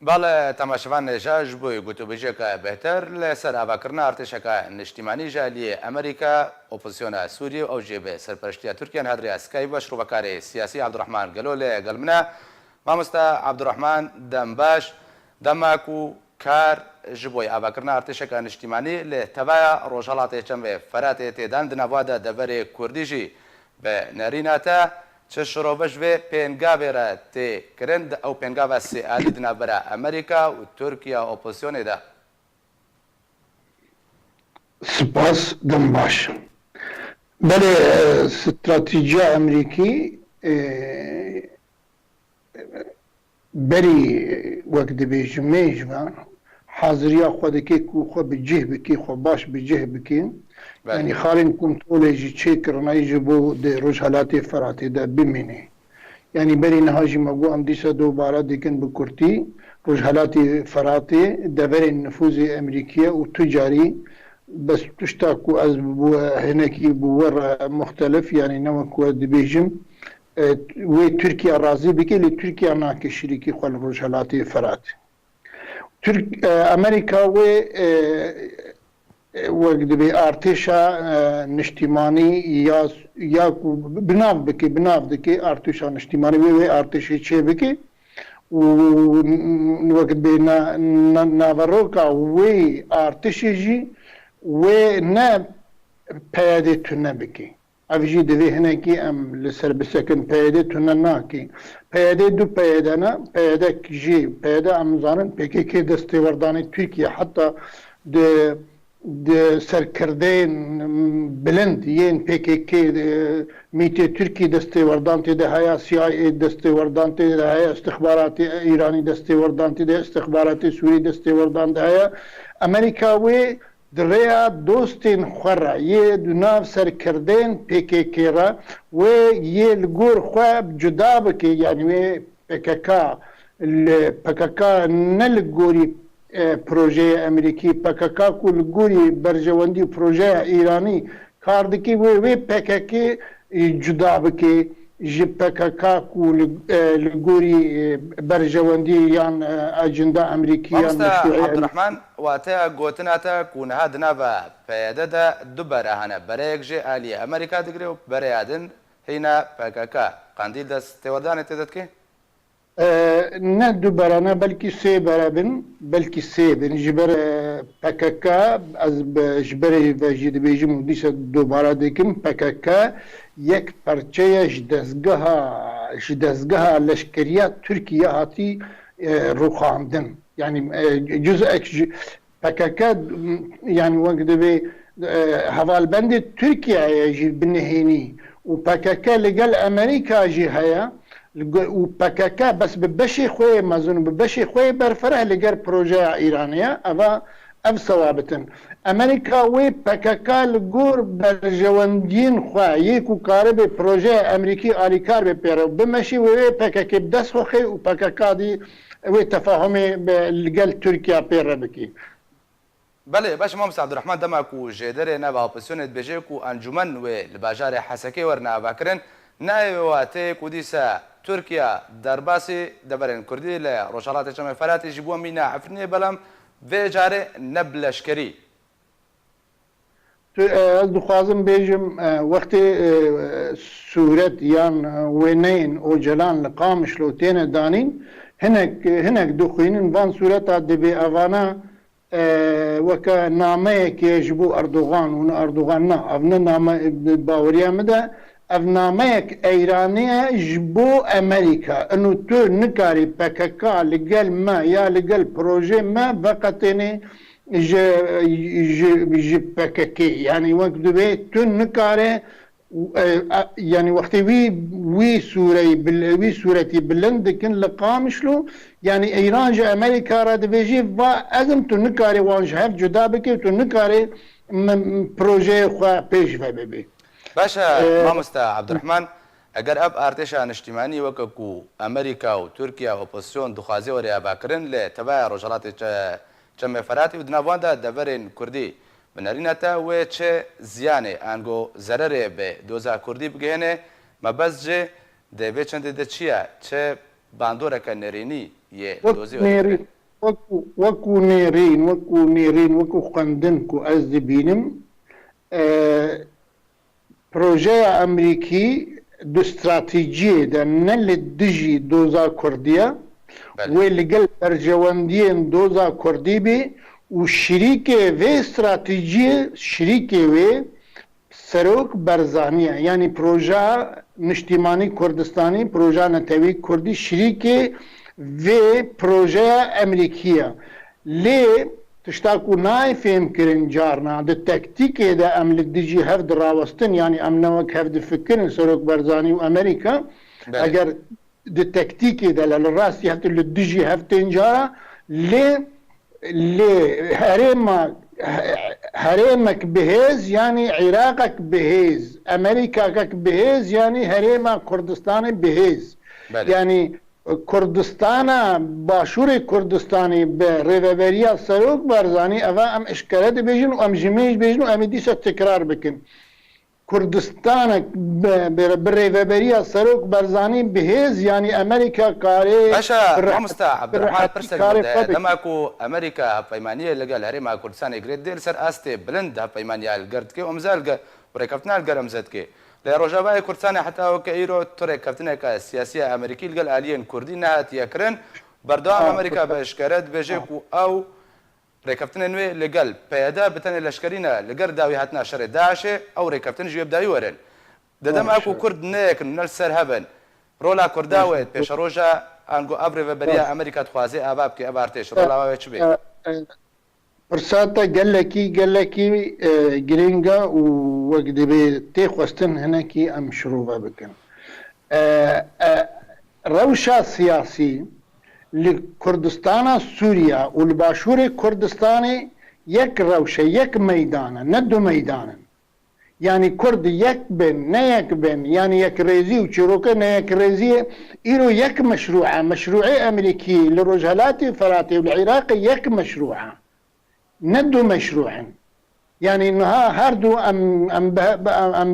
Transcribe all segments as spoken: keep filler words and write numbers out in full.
Bale temaşevan, nêja ji bo gotûbêjiyeke bêhtir li ser avakirina artêşeke niştîmanî ji aliyê Amerîka, opozisyona Sûriyê û ew jî bi serpereştiya Tirkiye niha di rêya Skype ve ji rovekarê siyasî Abdurrahman Gelo li gel min e. Mamosta Abdurrahman, dem baş. Dema ku kar ji bo avakirina artêşeke niştîmanî li tevaya Rojhelatê Çemê Feratê tê dan, di nava de deverê Kurdî jî bi nerîna te, çi şirove ji vê pêngavê re tê kirin, di ew pêngava sêalî di navbera Amerîka û Tirkiye opozisyonê de? Spas, dem baş. Belê, e, stratejiya Amerîkî, e, berî, wek dibêjim, mêj ve haziriya xwe dike ku xwe bi cih bike, xwe baş bi cih bike. Belê. Yanî xalên kontrolê jî çêkirine ji bo di Rojhelatê Feratê de bimîne. Yanî berî niha jî me got, em dîsa dobare dikin bi kurtî. Rojhelatê Feratê deverên nifûzê Amerîkî ye û tu carî, bes tişta ku ez bi we hinekî bi we re muxtelif, yanî ne wek we dibêjim, e, wê Tirkiye razî bike, lê Tirkiye nake şirîkî xwe li Rojhelatê Feratê. Tirk, e, Amerîka wê, e, e, wek dibê artêşa, e, niştîmanî ya, ya ku bi nav bike, bi nav dike artêşa niştîmanî, wê, wê artêşê çê bike û n-, wek dibê na-, na-, naveroka wê artêşê jî wê ne P Y D tune bike. Ev jî divê hinekî em li ser bisekin. P Y D tune nake. P Y D du P Y D ne. P Y D jî, P Y D em zanin P K K destêwerdanê Tirkiye, heta di, di serkirdeyên bilind yên P K K, e, mîtê Tirkî destêwerdan tê de heye, C I A destêwerdan tê de heye, istixbaratê Îranî destêwerdan tê de, istixbaratê Sûrî destêwerdan de heye. Amerîka wê di rêya dostên xwe re yê di nav serkirdeyên P K K re wê yê li gor xwe cuda bike, yanî wê P K K li P K K ne li gorî, e, projeyê Amerîkî, P K K ku li gorî berjewendî û projeya Îranî kar dike, wê, wê P K K cuda bike ji P K K ku li, e, li gorî, e, berjewendî yan, e, ajenda Amerîkî yan Mamoste meşrûî Amerîkî. Abdurrahman, wateya gotina te ku niha di nava P Y D de du bere hene, bereyek jê aliyê Amerîka digire û bereya din hîna P K K. Qendîl dest têwerdanê tê de dike? E, ne du bere ne, belkî sê bere bin, belkî sê bin. Ji ber, e, P K K, ez bi, ji berê ve jî dibêjim û dîsa dobare dikim, P K K yek perçe ye ji dezgeha, ji dezgeha leşkeriya Tirkiye hatî, e, rûxandin. Yanî, e, cuzek ji, P K K, m, yanî wek divê, e, hevalbendê Tirkiyeyê jî bi nehênî û P K K li gel Amerîka jî heye, li go-, û P K K bes bi beşê xwe yê mezin û bi beşê xwe yê berfireh li gel projeya Îranê ye, eva, ev sewabit in. Amerîka wê P K K li gor berjewendiyên xwe yê ku karibê projeya Amerîkî alîkar bê pê re bimeşî, wê wê P K K bi dest xwe xê û P K K dî wê tefahumê bi, li gel Tirkiye pê re bikî. Belê, baş e, Mamoste Abdurrahman, dema ku jêderê nava opozisyonê dibêje ku encûmen wê li bajarê Hesekê werine avakirin, nayê wê wateyê ku dîsa Tirkiye derbasî deverên Kurdî li Rojhelatê Çemê Feratê ji bo mîna Efrînê, belam vê carê ne bi leşkerî. Tu, e, ez dixwazim bêjim, e, wextê, e, sûret yan, e, wêneyên Ocalan li Qamişlo têne danîn, hinek, hinek dixwînin van sûreta dibê evana, e, weke nameyekê ji bo Erdogan û ne Erdogan na, ev ne name, e, baweriya min de, ev nameyek Eyranê ye ji bo Amerîka. Ino tu nikarî P K K li gel me ya li gel projê me veqetênê ji, ji, ji P K K. Yanî wek divê tu nikare, e, e, yanî wextê wî, wî sûreyî bil-, wî sûretî bilind dikin li Qamişlo, yanî Îran ji Amerîka re dibêjî, va ez im, tu nikarê wan ji hev cuda bikî, tu nikarê min projeyê xwe pêş ve bibî. Baş e, Ee, Mamoste Abdurrahman, eger ev artêşa niştîmanî weke ku Amerîka û Tirkiye opozisyon dixwaze were avakirin li tevaya Rojhelatê Çe-, Çemê Feratê û di nav wan de deverên Kurdî bi nerîna te wê çi ziyanê ango zererê bi doza Kurdî bigihêne, mebest jî di vê çendê de çi ye, çi bandoreke nerînî yê dozî û nêrîn, wekî wekî nêrîn, wekî nêrîn, wekî xwendin ku ez dibînim, e, projeya Amerîkî di stratejiyê de ne li dijî doza Kurdî ye, wê li gel berjewendiyên doza Kurdî bê û şirîkê vê stratejiyê, şirîkê wê Serok Barzanî ye. Yanî proja Niştîmanî Kurdistanî, proja netewî Kurdî şirîkê vê projeya Amerîkî ye. Lê tişta ku nayê fêhmkirin carna, di tektîkê de em li dijî hev dirawestin, yanî em ne wek hev difikirin, Serok Barzanî û Amerîka, eger di tektîkê de le, li rastî hev li dijî hev tên cara, lê, lê herêma, herêmek bihêz, yanî Iraqek bihêz, Amerîkakek bihêz, yanî herêma Kurdistanê bihêz. Belê. Yanî Kurdistana, Başûrê Kurdistanê bi rêveberiya Serok Barzanî, eva em eşkere dibêjin û em ji mêj bêjin û em ê dîsa tekrar bikin. Kurdistanek bi, bi, bi rêveberiya Serok Barzanî bihêz, yanî Amerîka karê Baş e, bi rehet-, mamosta bi Abdurrahman, rehetî pirsek karê min de, xwe bike. Dema ku Amerîka hevpeymaniyê li gel Herêma Kurdistanê girêt dê, li ser astê bilind hevpeymaniya li gel dike û em zê li gel û rêkeftina li gel em zê dike. Lê Rojavayê Kurdistanê heta weke îro tu rêkeftineke siyasî ya Amerîkî li gel aliyên Kurdî nehatiye kirin. Berdewam Amerîka bi eşkere dibêje ku ew rêkeftinên wê li gel P Y D bi tenê leşkerî ne, li gel dawî hatina şerê DAIŞê ew rêkeftin ji wê bi dawî werin. Di dema ku Kurd ne yek in û ne li ser hev in, rola Kurda wê pêşeroja ango ev rêveberiya Amerîka dixwaze ava bike, ev artêş, rola wê çi bê? Pirsa te gelekî, gelekî, e, girîng e û wek dibê tê xwestin hinekî em şirove bikin. E, e, rewşa siyasî li Kurdistana Sûriya û li Başûrê Kurdistanê yek rewş e, yek meydan e, ne du meydan in. Yanî Kurd yek bin, ne yek bin, yanî yekrêzî û çîroka ne yekrêziyê îro yek meşrû e. Meşrûê Amerîkî li Rojhelatê Firatê û li Iraqê yek meşrû e. Ne du meşrû in. Yanî niha her du em, em, be, be, em,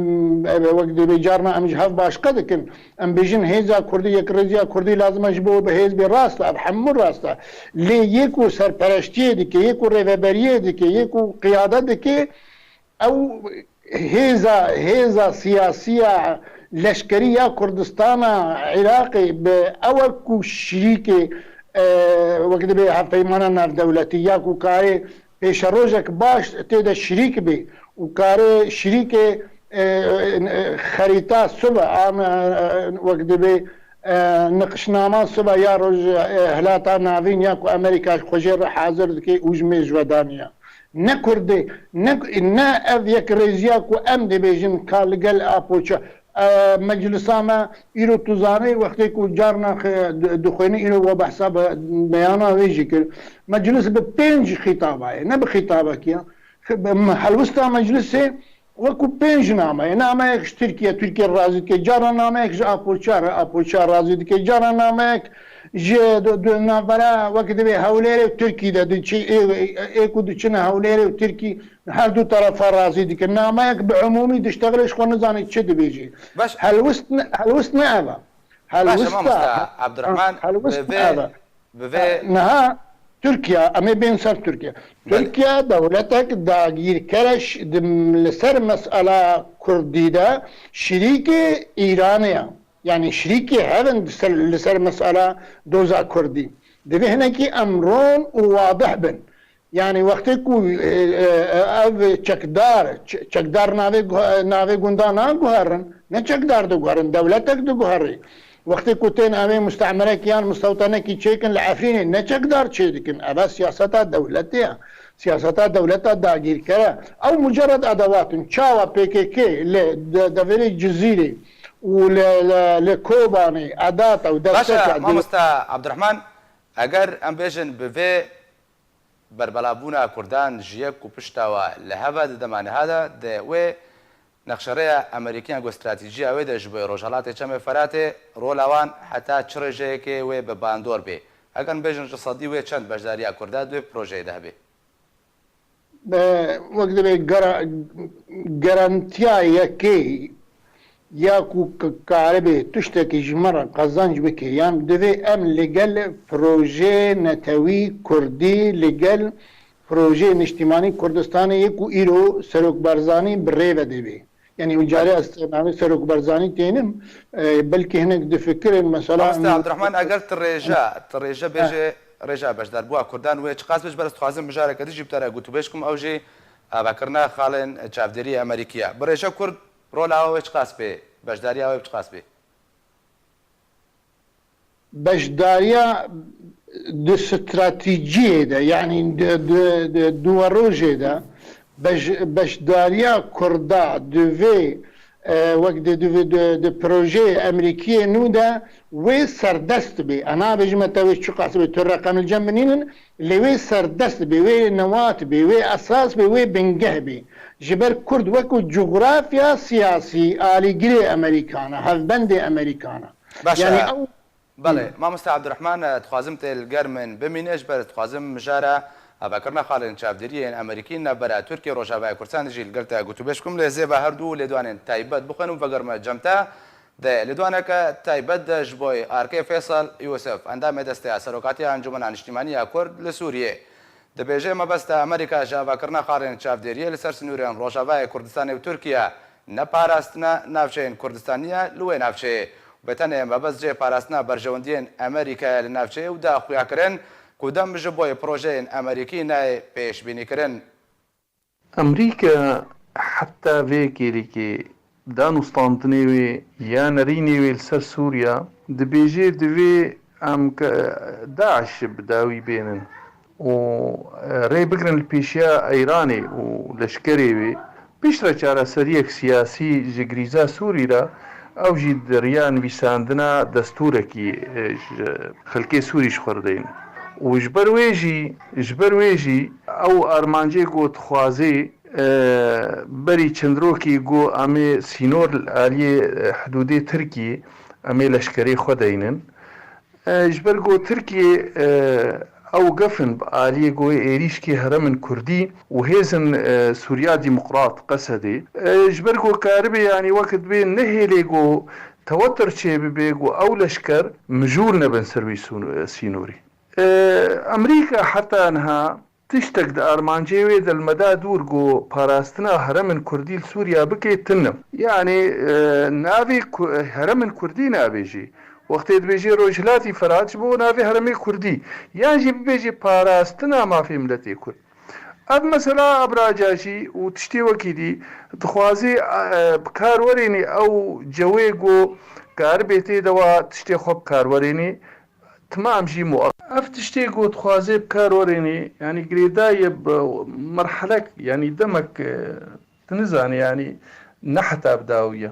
em, wek dibê carna em ji hev başqe dikin. Em bêjin hêza Kurdî, yekrêziya Kurdî lazim e ji bo bi hêz bê, rast e, ev hemû rast e. Lê yê ku serpereştiyê dike, yê ku rêveberiyê dike, yê ku qiyade dike, ew hêza, hêza siyasiya leşkerî ya Kurdistana Iraqê bi ew e ku şirîkê, e, wek dibê hevpeymana navdewletî ya ku karê pêşerojek baş tê de şirîk bê û karê şirîkê, e, e, xerîta sibe an, e, wek dibê, e, niqişnama sibe ya roj, e, Hilata Navîn ya ku Amerîka xwe jê re hazir dike û ji mêj vedaniya. Ne Kurdê, ne, ne ev yekrêziya ku em dibêjin ka li gel Apoça. E, meclisa me îro tu zanî, wextê ku carna xe-, di-, dixwêne îro we behsa be-, beyana wê jî kir. Meclis bi pênc xîtaba ye, ne bi xîtabekî ya. Xe-, be-, me-, helwesta meclisê wekî pênc name ye. Nameyek ji Tirkiye, Tirkiye razî dike. Cara nameyek ji Apoça re, Apoça razî dike. Cara nameyek ji di, di navbera wekî dibê Hewlêrê û Tirkî de diçî, ê, ê, ê ku diçine Hewlêrê û Tirkî her du terefa razî dike. Nameyek bi umûmî diştexile ji xwe nizanî çi dibêjî. Baş. Helwist ne, helwist ne ev e. Baş e, helwist e, mamosta Abdurrahman, helwist bi ne vê, ev e. Bi vê niha Tirkiye, em ê bên ser Tirkiye. Belê. Tirkiye dewletek dagîrker e, ş-, di, li ser mesela Kurdî de şirîkê Îranê ye. Yanî şirîkê hev in di ser, li ser mesela doza Kurdî. Divê hinekî em ron û wadih bin. Yanî wextê ku, e, e, ev çekdar, ç-, çekdar navê guh-, navê gunda naguherin, ne çekdar diguherin, dewletek diguherî. Wextê ku tên em ê mustemerek yan mistewtenekî çêkin li Efrînê, ne çekdar çêdikin. Eve siyaseta dewletê ye. Siyaseta dewleta dagîrker e. Ew mucerred edewat in. Çawa P K K li de-, deverê Cizîrê û li, li, li Kobanê edata û Baş e, desteka mamosta Abdurrahman, eger em bêjin bi vê berbelavbûna Kurdan ji yek ku pişta we li hev e di dema niha de, di wê nexşerêya Amerîkiyan ku stratejiya wê de ji bo Rojhelatê Çemê Feratê, rola wan heta çi rêjeyekê wê bi bandor bê? Eger em bêjin ji sedî wê çend beşdariya Kurda di wê projeyê de hebe? Be, wek dibê gara-, garantiya yekê Ya ku k-, karibe tiştekî ji me re qezenc bike, yan divê em li gel projeyê netewî kurdî, li gel projeyê niştimanî Kurdistanê yê ku îro Serok Barzanî bi rê ve dibe. Yanî, û carê ez navê Serok Barzanî tênim, e, belkî hinek difikirin, mesela, Mamoste em Abdurrahman, eger tu rêje, tu rêje bêje, rêja beşdarbûa Kurdan wê çiqas be, ji ber ez dixwazim mijareke din jî bi te re gotûbêj bikim, ew jî avakirina xalên çavdêriyê Amerîkî ye. Bi rêje Kurd rola wê çiqas bê, beşdariya wê çiqas bê? Beşdariya di stratejiyê de, yanî di, di, di duwarojê de, beş-, beşdariya Kurda di vê, e, wek di, di, di, di projeyê Amerîkiyê nû de wê serdest bê. Ez nabêjime te wê çiqas bê, tu reqem li cem binînin, lê wê serdest bê, wê newat bê, wê esas bê, wê bingeh bê. Ji ber Kurd wekû cografya siyasî, alîgirê Amerîkan e, hevbendê Amerîkan e. Baş e. Yanî ew Belê, Mamoste Abdurrahman, e, dixwazim tê li ger min bimîne, ji ber dixwazim mijara avakirina xalên çavdêriyên Amerîkî navbera Tirkiye û Rojavayê Kurdistan de jî li gel te gotûbêj bikim, lê zêva her du lêdwanên taybet bixwin û vegerime cem te. Di lêdwaneke taybet de ji bo Arkê Feysal Yûsif, endamê Desteya Serokatiya Encûmena Niştimanî ya Kurd li Sûriyê, dibêje, mebesta Amerîka ji avakirina xalên çavdêriyê li ser sinûrên Rojavayê Kurdistanê û Tirkiye ne parastina navçeyên Kurdistanî ye li wê navçeyê û bi tenê mebest jê parastina berjewendiyên Amerîkayê li navçeyê û da xuyakirin ku dem ji bo projeyên Amerîkî nayê pêşbînîkirin. Amerîka heta vê kêlîkê danûstandinê wê ya nerînê wê li ser Sûriya dibêje, divê em ke-, DAIŞ bi dawî bênin û, e, rê bigrin li pêşiya Îranê û leşkerê wê. Piştre çareseriyek siyasî ji grîza Sûrî re, ew jî di riya nivîsandina destûrekî, e, ji xelkê Sûrî ji xwe re deynin. Û ji ber wê jî, ji ber wê jî ew armancê ku dixwazê, e, berî çend rokî ku em ê sînor li aliyê, e, hidûdê Tirkiyê em ê leşkerê xwe deynin. E, ji ber ku Tirkiye, e, ew gefin bi aliyê ku êrîşkê herêmên Kurdî û hêzên, e, Sûriya Demokrat, Qesedê. E, ji ber ku karibê, yanî wek dibê nehêlê ku tewetir çêbibe ku ew leşker mijûl nebin ser wî sûn-, e, sînorî. E, Amerîka heta niha tiştek di armancê wê de li me da dûr ku parastina herêmên Kurdî li Sûriya bike tune. Yanî, e, navê ku-, herêmên Kurdî nabêjî. Wextê dibêjê Rojhilatî Firat ji bo navê herêmê Kurdî. Yan jî bibêjê parastina mafê miletê Kurd. Ev mesela abraca jî û tiştê wekî dî dixwazê, e, bi kar werênê ew cewê ku karibê tê de wa tiştê xwe bi kar werênê. Timam jî mueqet. Ev tiştê ku dixwaze bi kar werênê, yanî girêdayî ye bi merhelek, yanî demek, e, tu nizanî, yanî ne heta bi dawî ye.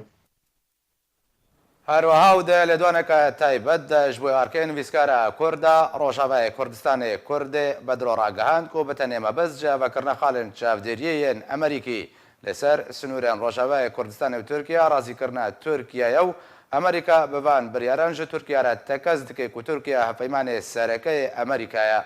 Her wiha û di lêdwaneke taybet de ji bo arkê nivîskara Kurd a Rojavayê Kurdistanê Kurdê Bedro ragihand ku bi tenê mebest ji avakirina xalên çavdêriyê yên Amerîkî li ser sinûrên Rojavayê Kurdistanê û Tirkiye, razîkirina Tirkiye ye û Amerîka bi van biryaran ji Tirkiye re tekez dike ku Tirkiye hevpeymanê sereke yê Amerîka ye.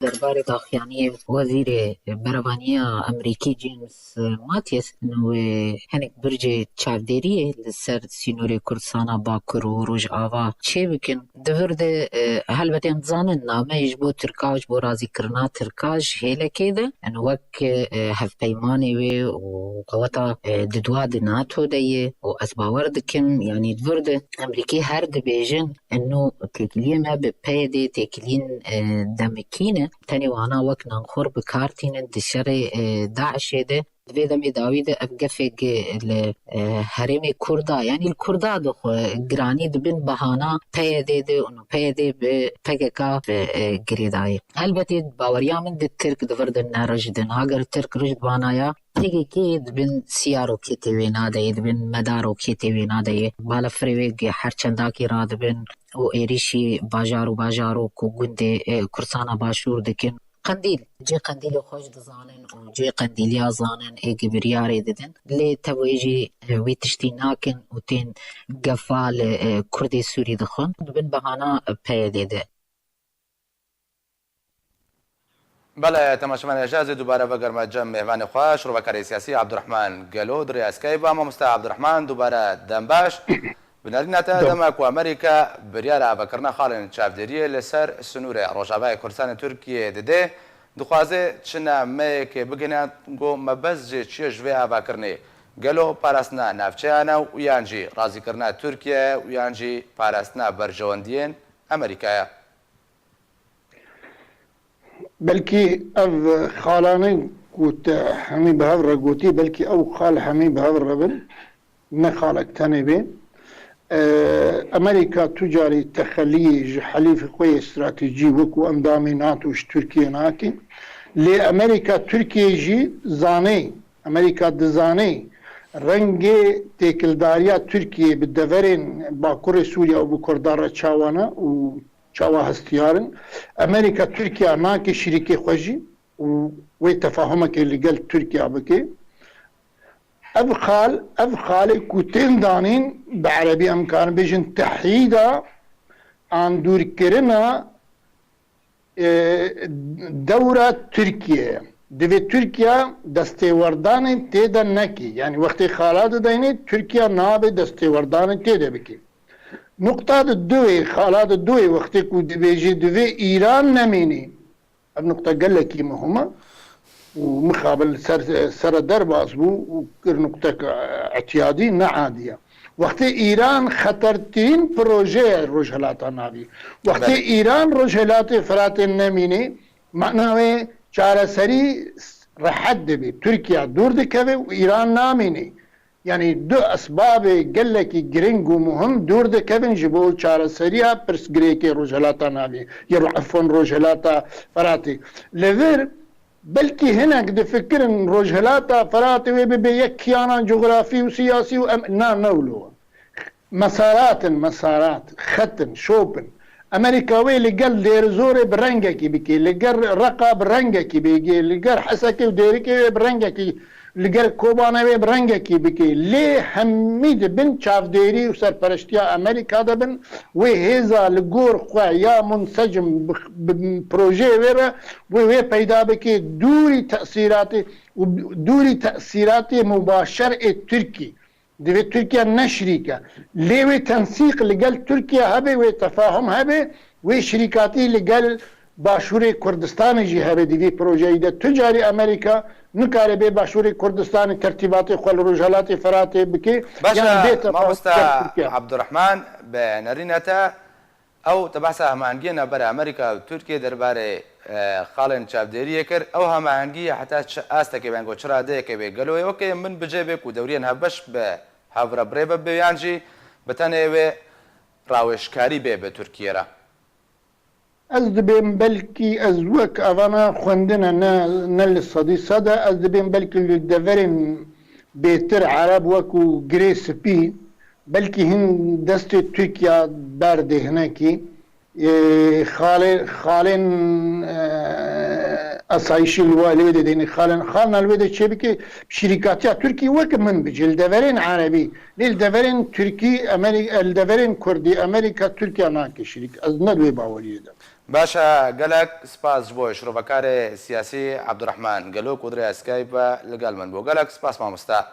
Derbarê daxuyaniyê Wezîrê Berevaniya Amerîkî James Mattis, wê hinek bircê çavdêriyê li ser sînorê Kurdistana Bakur û Rojava çêbikin. Di vir de, e, helbet em dizanin nameyê ji bo Tirka, ji bo razîkirina Tirka ji hêlekê de, yani wek, e, hevpeymanê wê û qeweta, e, di dua di NATO de ye û ez bawer dikim, yani di vir de Amerîkî her dibêjin, eno têkiliyê me bi P Y D têkiliyên, e, demikî ne. Tenê wana wek nanxor bi kar tînin di şerê, e, DAIŞê de. Di vê demê dawî de ev gefê gi li, e, herêmê Kurda, yanî li Kurda de xwe giranî dibin bahana P Y D de û P Y D bi P K K ve, e, girêdayî. Helbetî baweriya min di Tirk di vir de ne rij din. Hager Tirk rij dibanaya, P K K dibin siya roketê wê nadeyê, dibin meda roketê wê nadeyê. Balafirê wê gi her çendakî radibin û êrîşî bajar û bajarok û gundê, e, Kurdistana Başûr dikin. Qendîl, cê qendîlê xwe jî dizanin û cê qendîliya zanin ê gi biryarê didin. Lê tev wê jî, e, wî tiştî nakin û tên gefa li, e, Kurdê Sûrî dixwin. Dibin bahana P Y D de. Belê, temaşevanê hêja, ez ê dubare vegerime cem mêvanê xwe, şirovekarê siyasî Abdurrahman Gelo, di rêya Skype ve. Mamoste Abdurrahman, dubare dem baş. Bi nerîna te, dema ku Amerîka biryara avakirina xalên çavdêriyê li ser sinûrê Rojavayê Kurdistanê Tirkiyeyê dide, dixwaze çi nameyekê bigihîne ku mebest jê çi ye ji vê avakirinê? Gelo parastina navçeyan e û yan jî razîkirina Tirkiye ye û yan jî parastina berjewendiyên Amerîka ye? Belkî ev xalanê ku te hemî bi hev re gotî, belkî ew xal hemî bi hev re bin, ne xalek tenê bê. Ee, Amerîka tu carî texeliyê ji helîfê xwe yê stratejî wekû endamê nato ji Tirkiyê nake. Lê Amerîka Tirkiyeyê jî zanê, Amerîka dizanê rengê têkildariya Tirkiyê bi deverên Bakurê Sûriya û bi Kurdan re çawa ne û çawa hestiyar in. Amerîka Tirkiya nake şirîkê xwe jî û wê tefahumekê li gel Tirkiya bike. Ev xal, ev xalê ku tên danîn, bi erebî em karin bêjin tehyîda, an dûrkirina, e, dewra Tirkiye ye. Divê Tirkiya destêwerdanê tê de nekî. Yanî wextê xala dideynê, Tirkiya nabe destêwerdanê tê de bikî. Nuqta di duwê, xala di duwê, wextê ku dibêjî divê Îran nemînî, ev nuqta gelekî muhim e û mixabin li ser, sere derbas bû û kir nuqtek, e, îtiyadî ne adî ye. Wextê Îran xetertirîn proje ye Rojhilata Navî. Wextê Belê. Îran Rojhilatê Firatê nemînê, mana wê çareserî rehet dibê. Tirkiya dûr dikeve û Îran namînê. Yanî du esbabê gelekî giring û muhim dûr dikevin ji bo çareseriya pirsgirêkê Rojhilata Navî, ya ro-, efon Rojhilata Firatê. Li vir belkî hinek difikirin Rojhilata Firatê wê bibe yek kiyana cografî û siyasî û em-, na ne wilo. Mesarat in, mesarat, xet in, şop in. Amerîka wê li gel Dêrizorê bi rengekî bikê, li gel Reqa bi rengekî bigê, li gel Hesekê û Dêrikê wê bi rengekî, li gel Kobanê wê bi rengekî bikê. Lê hemî di bin çavdêrî û serpereştiya Amerîka de bin, wê hêza li gor xwe ya munsecim bi, bi projeyê wê re, wê, wê peyda bikê dûrî tesîratê û dûrî tesîratê mubaşer ê Tirkî. Divê Tirkiye ne şirîk e. Lê wê tensîq li gel Tirkiye hebe, wê tefahum hebe, wê şirîkatî li gel Başûrê Kurdistanê jî hebe di vî projeyî de. Tu carî Amerîka nikare bê Başûrê Kurdistanê tertîbatê xwe li Rojhelatê Firatê bike, Baş yan e, bê tefahum mamoste gel Tirkiye. Abdurrahman, bi nerîna te, Ew te behsa hemahengiyên navbera Amerîka û Tirkiyê derbarê, e, xalên çavdêriyê kir. Ew hemahengiyê heta çi astekê be, yanî çi radeyekê be, gelo wê weke min bi cê be ku dewriyên hevbeş bi hev re bi rê ve bibe yan jî bi tenê wê rawêjkarî bê bi Tirkiyê re? Ez dibêm belkî ez wek evana xwendine ne, ne li sedî sed e, ez dibêm belkî li deverên bêtir ereb wekû girê spî, belkî hin destê Tirkiya berdê hinekî, e, xalê-, xalên, e, asayişî li wa-, li wê de deyne xalên, xalna li wê de çêbike, şirîkatiya Tirkî wek min bicî, li deverên erebî, lê li deverên Tirkî, Amerî-, li deverên Kurdî, Amerîka, Tirkiya nake şirîk. Ez ne di wê baweriyê de. Baş e, gelek spas ji bo şirovekarê siyasî Abdurrahman Gelo ku di rêya Skype ve li gel min bû. Gelek spas mamosta.